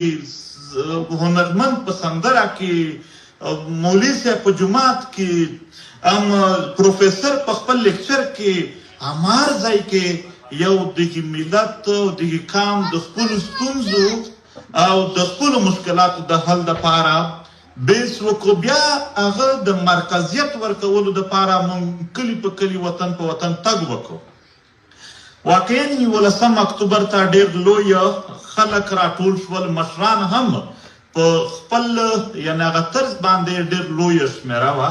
هنرمند په سندره کې، مولوي صاحب په جومات کې، هم پروفیسور په خپل لیکچر کې، هم هر ځای کې یو دغه ملت او دغه قام د خپلو ستونزو او د خپلو مشکلاتو د حل دپاره بیس وکړو. بیا هغه د مرکزیت ورکولو دپاره مونږ کلي په کلي، وطن په وطن تګ وکړو. واقعا 11 اکتوبر ته ډېر لوی خلک راټول شول، مشران هم په خپل یعنې هغه طرز باندې ډېر لوی شمېره وه.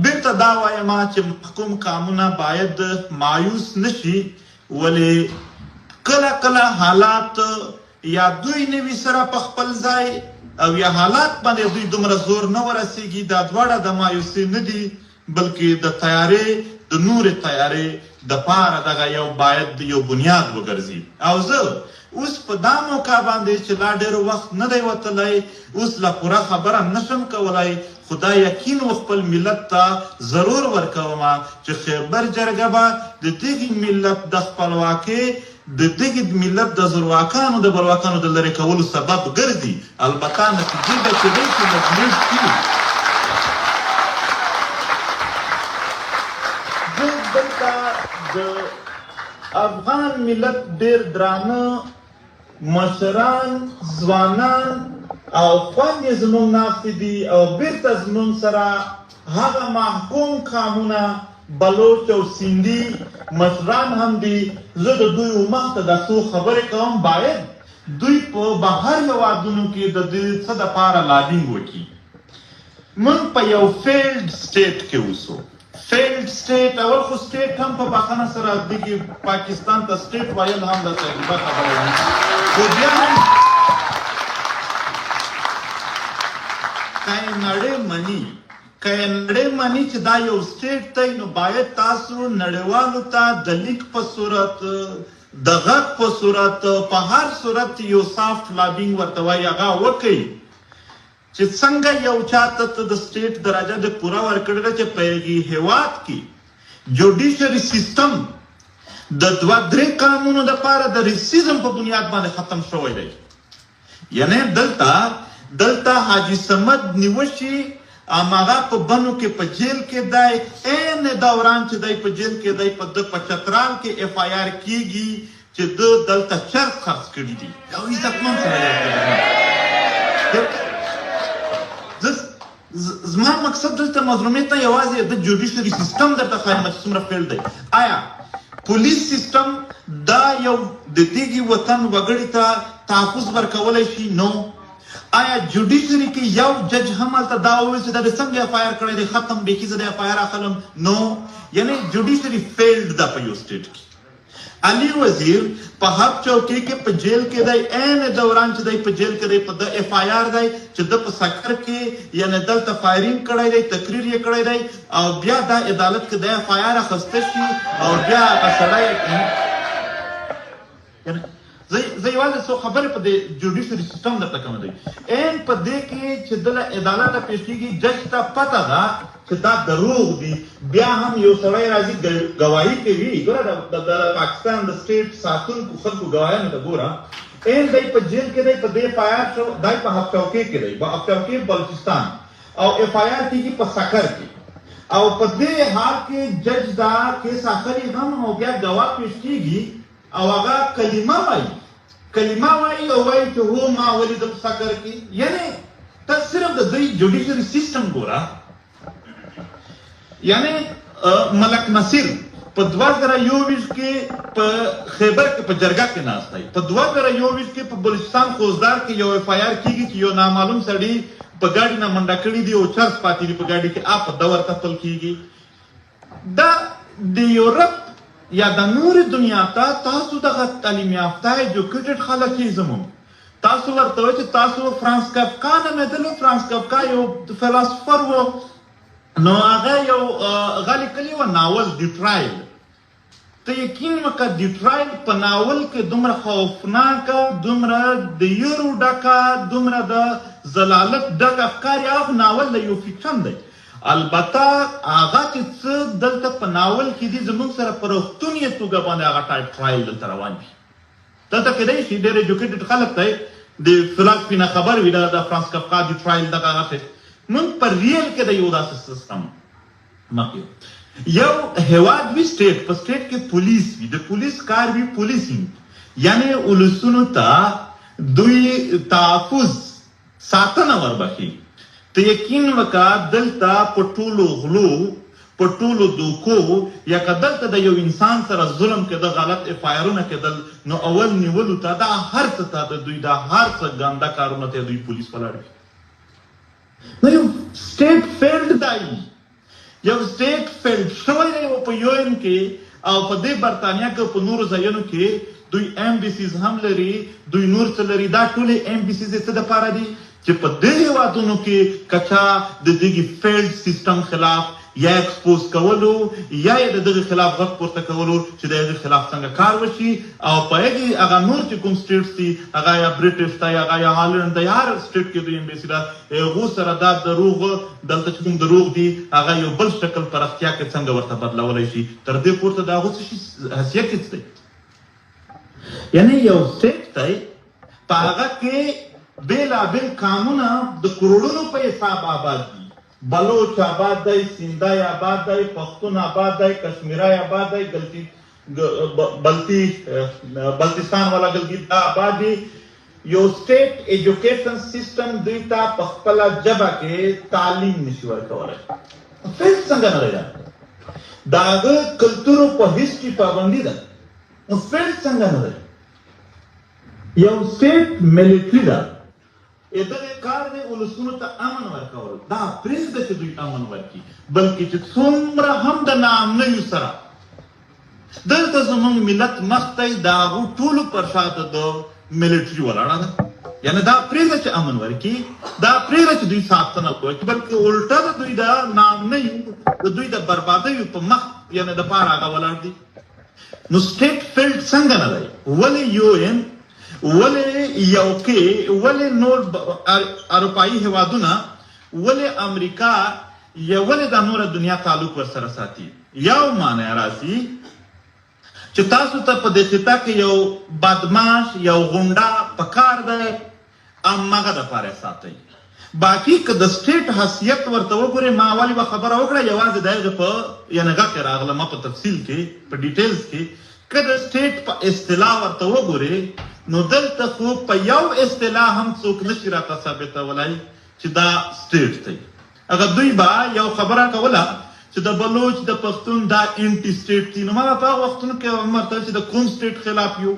بیرته دا وایم چې محکوم قامونه باید مایوس نشي، ولې کله کله حالات یا دوی نه وي سره په خپل ځای او یا حالات باندې دوی دومره زور نه ورسیږي. دا دواړه د مایوسي نه دي، بلکې د تیارې د نورې تیارې د پاره دغه یو باید یو بنیاد وګرځي. او زه اوس په دا موقع باندې چې لا ډېر وخت نه دی وتلی، اوس لا پوره خبره نشم کولای، خو دا یقین و خپل ملت ته ضرور ورکوم چې خیبر جرګه به د دغه ملت د خپلواکۍ، د دغه ملت د زورواکانو د بلواکانو د لرې کولو سبب ګرځي. البته نتیجې به کېدای شي لږ لږ شي. زه دلته د افغان ملت ډېر درانه مشران، ځوانان او خوندې زمونږ ناستې دي، او بیرته زمونږ سره هغه محکوم قامونه بلوچ او سندي مشران هم دي. زه د دوی مخ ته دا څو خبرې کوم، باید دوی په بهر هېوادونو کې د دې څه دپاره lobbying وکړي. مونږ په یو failed state کې اوسو. failed state، اول خو state هم په بخښنه سره دغه پاکستان ته state ویل هم د تجربه خبره وي، خو بیا هم که نړۍ مني، که نړۍ مني چې دا یو state دی، نو باید تاسو نړیوالو ته د لیک په صورت، د غږ په صورت، په هر صورت یو soft lobbying ورته وایي هغه وکړئ چې څنګه یو چاته ته د state درجه د پوره ورکړې ده چې په هغې هېواد کې judiciary system د دوه درې قانونو دپاره د racism په بنیاد باندې ختم شوی دی. یعنی دلته حاجي صمد نیوشي، هماغه په بنو کې په جیل کې دی، عین دوران چې دی په جیل کې دی، په ده په چترال کې اف آی آر کیږي چې ده دلته چرس خرڅ کړي دي. یو عزتمند سړی دی. زما مقصد دلته مظلومیت نه یوازې د judiciary system درته ښایم چې څومره fail دی. آیا پولیس سیستم دا یو د دغې وطن وګړي ته تحفظ ورکولی شي؟ نو آیا judiciary کې یو جج هم هلته دا وویل چې دا د څنګه اف آی آر کړی دی، ختم، بیخي زه د اف آی آر اخلم؟ نو یعنی judiciary failed ده په یو state کې. علي وزیر په حب چوکۍ کې په جیل کې دی، عین دوران چې دی په جیل کې دی، په د اف آی آر دی چې د په سکر کې یعنی دلته firing کړی دی، تقریر یې کړی دی، او بیا دا عدالت کې د اف آی آر اخیستی شي او بیا هغه سړی. یعنی زه یوازې څو خبرې په دې judiciary system درته کوم دی. عین په دې کې چې دله عدالت ته پیش کېږي، جج ته پته ده چې دا دروغ دي، بیا هم یو سړی راځي ګواهي کوي. ګوره د پاکستان د state ساتونکو خلکو ګواهیانو ته ګوره، عین دی په جیل کې دی، په دې اف آی آر شو، دی په حب چوکۍ کې دی، په حب چوکۍ بلوچستان، او اف آی آر کېږي په سکر کې، او په دې حال کې جج دا کیس اخلي هم، او بیا ګواه پیش کېږي او هغه کلمه وایي، کلمه وایي او وایي چې هو ما ولید په سکر کې. یعنی ته صرف د دوی judiciary system ګوره. یعنی ملک نصیر په 2021 کې په خیبر کې په جرګه کې ناست دی، په 2021 کې په بلوچستان خوزدار کې یو اف آی آر کېږي چې یو نامعلوم سړي په ګاډي نه منډه کړي دي او چرس پاتې دي په ګاډي کې، په ده ورته تپل کېږي. دا د یورپ یا د نورې دنیا ته تاسو دغه تعلیم یافته educated خلک یې زموږ، تاسو ورته وایئ چې تاسو فرانس کافکا نومېدلو، فرانس کافکا یو فلسفر و، نو هغه یو هغه لیکلی و ناول The Trial. ته یقین وکړه The Trial په ناول کې دومره خوفناکه، دومره د یرو ډکه، دومره د ذلالت ډکه ښکاري. هغه خو ناول دی، یو fiction دی. البته هغه چې څه دلته په ناول کې دي زموږ سره په رښتونې توګه باندې هغه type trial دلته روان دي. دلته کېدای شي ډېر educated خلک دی، د فلسفي نه خبر وي، د فرانس کفکا د ټرایل دغه هغه. موږ په ریل کې د یو داسې سیستم مخ یو. یو هیواد وي، سټیټ، په سټیټ کې پولیس وي، د پولیس کار وي پولیسینګ، یعنی ولسونو ته دوی تحفظ، ساتنه وربخي. ته یقین وکړه، دلته په ټولو غلو، په ټولو دوکو، یا که دلته د یو انسان سره ظلم کېده، غلط اف آی آرونه کېدل، نو اول نیولو ته، دا هر څه ته، د دوی دا هر څه ګنده کارونه ته دوی پولیس ولاړ وي. نو یو سټیټ فیلډ دی، یو سټیټ فیلډ شوی دی. او په یو ان کې او په دې برتانیا کې، په نورو ځایونو کې دوی ایم بي سیز هم لري، دوی نور څه لري. دا ټولې ایم بي سیز څه دپاره دي؟ چې په دې هیوادونو کې که چا د دغه فیلډ سیستم خلاف یا ایکسپوز کولو یا یې د دغه خلاف غږ پورته کولو چې د هغې خلاف څنګه کار وشي، او په هغې هغه نور چې کوم سټیټس دي، هغه یا برټش ده، هغه یا هالنډ ده، یا هر سټیټ کې دوی امبیسي ده، هغو سره دا دروغ، دلته چې کوم دروغ دي، هغه یو بل شکل په رښتیا کې څنګه ورته بدلولی شي. تر دې پورته د هغو څه شي حیثیت څه دی؟ یعنی یو سټیټ دی، په هغه کې بېلابېل قامونه د کروړونو په حساب آباد دي. بلوچ آباد دی، سندای آباد دی، پښتون آباد دی، کشمیرای آباد دی، ګلتی بلتی بلتستان والا ګلګت دا آباد دي. یو سټیټ ایجوکیشن سیستم دوی ته په خپله ژبه کې تعلیم نشي ورکولی. فیل څنګه نه دی؟ د هغه کلتور په هیسټري پابندي ده، نو فیل څنګه نه دی؟ یو سټیټ ملټري ده، دغه کار دی ولسونو ته امن ورکول. دا پرېږده چې دوی امن ورکړي، بلکې چې څومره هم د ناامنیو سره دلته زموږ ملت مخ دی، د هغو ټولو پر شا د ملټري ولاړه ده. یعنی دا پرېږده چې امن ورکړي، دا پرېږده چې دوی ساتنه وکړي، بلکې الټه د دوی د ناامنیو، د دوی د بربادیو په مخ، یعنی د پاره هغه ولاړ دي. نو سټیټ فیلډ څنګه نه دی؟ ولې یو ان، ولې یو کې، ولې نور اروپایي هیوادونه، ولې امریکا یا ولې د نوره دنیا تعلق ورسره ساتي؟ یو معنی راځي چې تاسو ته په دې خطه کې یو بدماش، یو غونډه پکار دی، هماغه دپاره ساتئ. باقي که د سټیټ حیثیت ورته وګورې، ما ولې به خبره وکړه، یوازې د هغې په یعنې غږ راغله، ما په تفصیل کې، په ډیټیلز کې، که د سټیټ په اصطلاح ورته وګورې، نو دلته خو په یو اصطلاح هم څوک نشي راته ثابتولای چې دا سټیټ دی. هغه دوی به یو خبره کوله چې د بلوچ، د پښتون دا انټي سټیټ دی. نو ما په هغه وختونو کې ورته چې د کوم سټیټ خلاف یو؟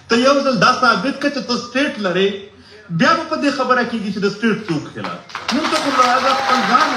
ته یو ځل دا ثابت کړه چې ته سټیټ لرې، بیا به په دې خبره کېږي چې د سټیټ څوک خلاف. نن ته خو له هغه خپل ځان